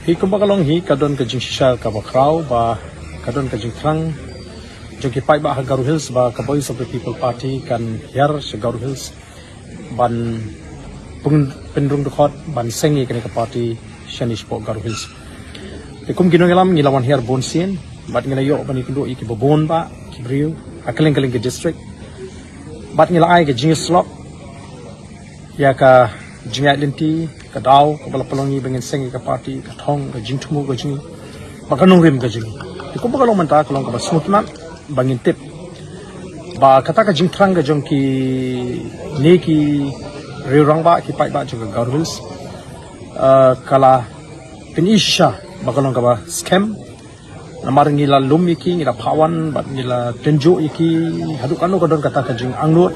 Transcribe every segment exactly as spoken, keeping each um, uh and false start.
Hi kumba ka long hi ka don ka jingshisha kaba khraw ba ka don ka jingthrang jong ki paidbah ha Garo Hills ba ka Voice of the People Party kan hiar sha Garo Hills ban pyn- pynrung dkhot ban seng ïa kane ka party shane shapoh Garo Hills. Te kum ki nongïalam ngi la wan hiar bun sien bad ngi la ïoh ban ïakynduh ïa kiba bun bah ki briew ha kylleng kylleng ki district bad ngi la ai ka jingïasyllok ïa ka jingïaid lynti, ka daw kaba la pynlong ïa ngi ba ngin seng ïa ka party, ka thong, ka jingthmu ka jong ngi bad ka nongrim ka jong ngi. Te kumba ka long mynta ka long kaba sngewtynnat ba ngin tip ba kata ka jingthrang ka jong kine ki riew rangbah, ki paidbah jong ka Garo Hills, eh, ka la pyni shisha ba ka long kaba skhem. Namar ngi la lum ïa ki, ngi la phah wan bad ngi la tynjuh ïa ki haduh katno ka don kata ka jingangnud.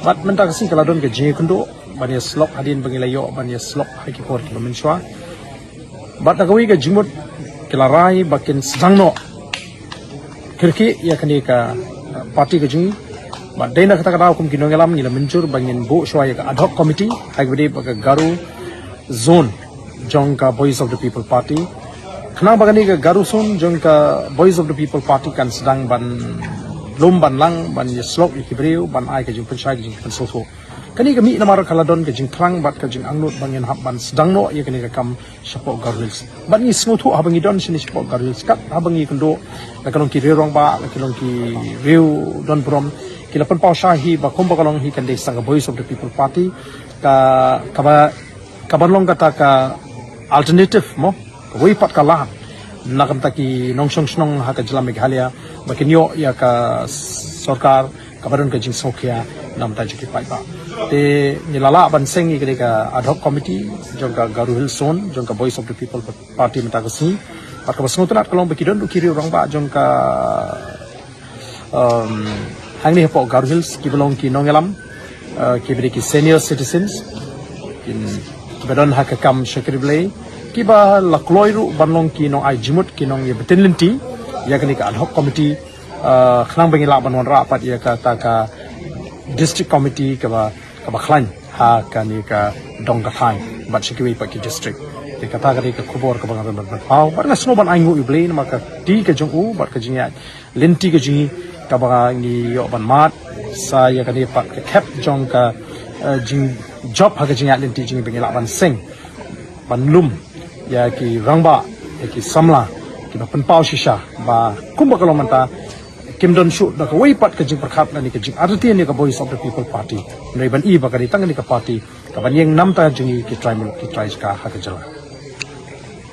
Bad mynta ka sngi ka la don ka jingïakynduh ban ïasyllok hadien ba ngi la ïoh ban ïasyllok ha ki por kiba mynshuwa. Bad na kawei ka jingmut ki la rai ba kin sdang noh kyrkieh ïa kane ka, uh, party ka jong ngi. Bad dei na kata ka daw kum ki nongïalam ngi la mynjur ba ngin buh shuwa ïa ka ad hoc committee ha kaba ïadei bad ka Garo zone jong ka Voice of the People Party. Khnang ba kane ka Garo zone jong ka Voice of the People Party kan sdang ban lum ban lang ban ïasyllok ïa ki briew ban ai ka jingpynshai ka jingpynsngewthuh. Kane ka mih namar ka la don ka jingthrang bad ka jingangnud ba ngin hap ban sdang noh ïa kane ka kam shapoh Garo Hills. Bad ngi sngewthuh haba ngi don shane shapoh Garo Hills kat haba ngi ïakynduh la ka long ki riew rangbah, la ka long ki riew don burom, ki la pynpaw shai hi ba kumba ka long hi kan dei tang ka Voice of the People Party ka, kaba, kaba long kata ka alternative mo, kawei pat ka lad na ka bynta ki nongshong shnong ha ka jylla Meghalaya ba kin ïoh ïa ka sorkar kaba don ka jingsngewkhia na ka bynta jong ki paidbah. Te ngi la lah ban seng ïa kane ka ad hoc committee jong ka Garo Hills Zone jong ka Voice of the People Party mynta ka sngi. Bad kaba sngewtynnat ka long ba ki don ruh ki riew rangbah jong ka, um, hangne hapoh Garo Hills kiba long ki nongïalam, uh, kiba dei ki senior citizens, kin, kiba don ha ka kam shakri Blei, kiba la kloi ruh ban long ki nongai jingmut, ki nongïabynta lynti ïa kane ka ad hoc committee, uh, khnang ba ngin lah ban wanrah pat ïa kata ka district committee kaba, kaba khlaiñ ha kane ka dong ka thaiñ bad sha kiwei pat ki district. Te kata ka dei ka khubor kaba nga don ban pynpaw bad nga sngew ban ainguh ïa U Blei namar ka kti ka jong u bad ka jingïaid lynti ka jong ngi kaba ngi ïoh ban mad sa ïa kane pat ka khep jong ka, eh, jingjop ha ka jingïaid lynti jong ngi ba ngi lah ban seng ban lum ïa ki rangbah, ïa ki samla kiba pynpaw shisha ba kumba ka long mynta kim don shuh da kawei pat ka jingpyrkhat lane ka jingartatien ïa ka Voice of the People Party. Hynrei ban i ba ka dei tang kane ka party kaban ïeng namar jong ngi ki trai muluk ki trai jaka ha ka jylla.